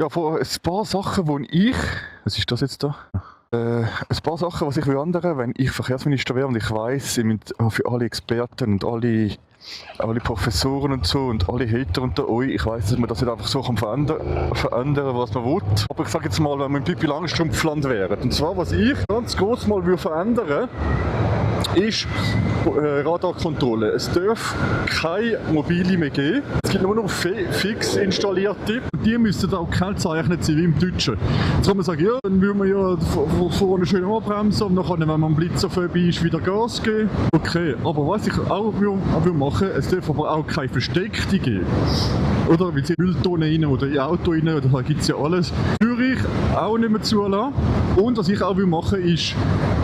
Ja, von ein paar Sachen, wo ich was ist das jetzt da? Ein paar Sachen, was ich will ändern, wenn ich Verkehrsminister wäre und ich weiss, ich müsste für alle Experten und alle Professoren und so und alle Hater unter euch, ich weiss, dass man das nicht einfach so kann verändern, was man will. Aber ich sage jetzt mal, wenn wir in Pippi Langstrumpfland wären. Und zwar, was ich ganz groß mal will verändern, ist Radarkontrolle. Es darf keine mobile mehr geben. Es gibt nur noch fix installierte. Und die müssen auch kennzeichnet sein wie im Deutschen. Jetzt kann man sagen, ja, dann will man ja vorne schön anbremsen und dann kann, wenn man am Blitzer vorbei ist, wieder Gas geben. Okay, aber was ich auch will machen, es darf aber auch keine Versteckte geben. Oder wie sie Mülltonnen rein oder in Auto rein, oder da gibt es ja alles. Würde ich auch nicht mehr zulassen. Und was ich auch will machen, ist,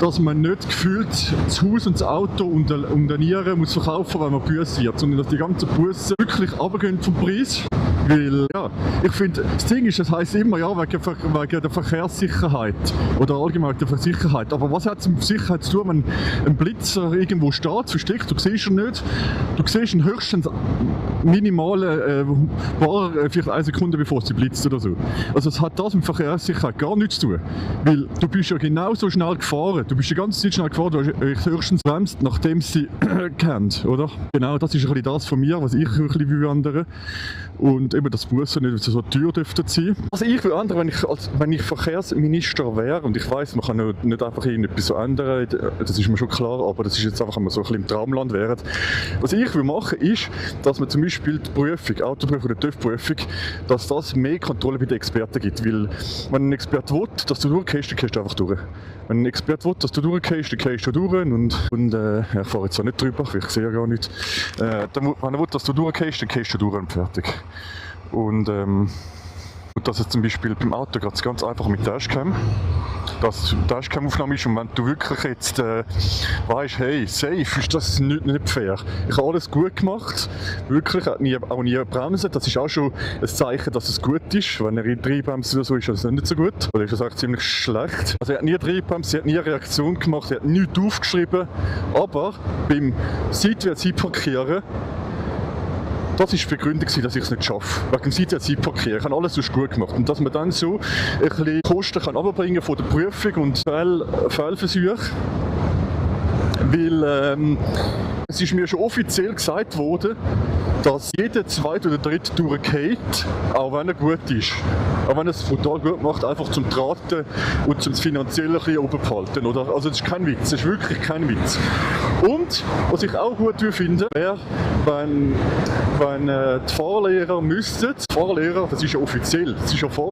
dass man nicht gefühlt das Haus und das Auto und den Nieren muss verkaufen, wenn man büssiert, sondern dass die ganzen Busse wirklich runtergehen vom Preis. Weil, ja, ich finde, das Ding ist, es heisst immer, ja, wegen der Verkehrssicherheit oder allgemein der Sicherheit. Aber was hat es mit Sicherheit zu tun, wenn ein Blitzer irgendwo steht, versteckt, du siehst ihn nicht, du siehst ihn höchstens minimale vielleicht 1 Sekunde bevor sie blitzt oder so. Also es hat das mit Verkehrssicherheit gar nichts zu tun. Weil du bist ja genauso schnell gefahren, du bist die ganze Zeit schnell gefahren, du hast höchstens bremst, nachdem sie kennt, oder? Genau, das ist ein bisschen das von mir, was ich ein bisschen ändern. Und eben, dass Busse nicht so teuer dürften sein. Also ich will ändern, wenn ich Verkehrsminister wäre, und ich weiss, man kann nicht einfach irgendetwas so ändern, das ist mir schon klar, aber das ist jetzt einfach, wenn wir so ein bisschen im Traumland wären. Was ich will machen, ist, dass man zum Beispiel die Prüfung, Autoprüfung oder TÜV-Prüfung, dass das mehr Kontrolle bei den Experten gibt. Weil, wenn ein Experte will, dass du durchgehst, dann gehst du einfach durch. Wenn ein Experte will, dass du durchgehst, dann gehst du durch. Und ich fahre jetzt auch nicht drüber, weil ich sehe ja gar nicht. Wenn er will, dass du durchgehst, dann gehst du durch und fertig. Und dass es zum Beispiel beim Auto geht ganz einfach mit Dashcam, dass Dashcam-Aufnahme ist und wenn du wirklich jetzt weißt, hey, safe ist das nicht fair. Ich habe alles gut gemacht, wirklich, auch nie bremsen, das ist auch schon ein Zeichen, dass es gut ist. Wenn er reinbremst oder so, ist das nicht so gut, oder ist das eigentlich ziemlich schlecht. Also er hat nie reinbremst, er hat nie eine Reaktion gemacht, er hat nichts aufgeschrieben, aber beim Seitwärts-Einparkieren, das war die Begründung, dass ich es nicht schaffe. Wegen dem Seitwärts-Einparkieren. Ich habe alles sonst gut gemacht. Und dass man dann so ein bisschen Kosten runterbringen von der Prüfung und Fehlversuchen. Weil es ist mir schon offiziell gesagt worden, dass jeder zweite oder dritte durchgeht, auch wenn er gut ist. Auch wenn er es total gut macht, einfach zum Traten und zum finanziell ein bisschen oben behalten. Oder? Also das ist kein Witz, das ist wirklich kein Witz. Und was ich auch gut finde, wäre, wenn die Fahrlehrer müssten, Fahrlehrer, das ist ja offiziell, das ist ja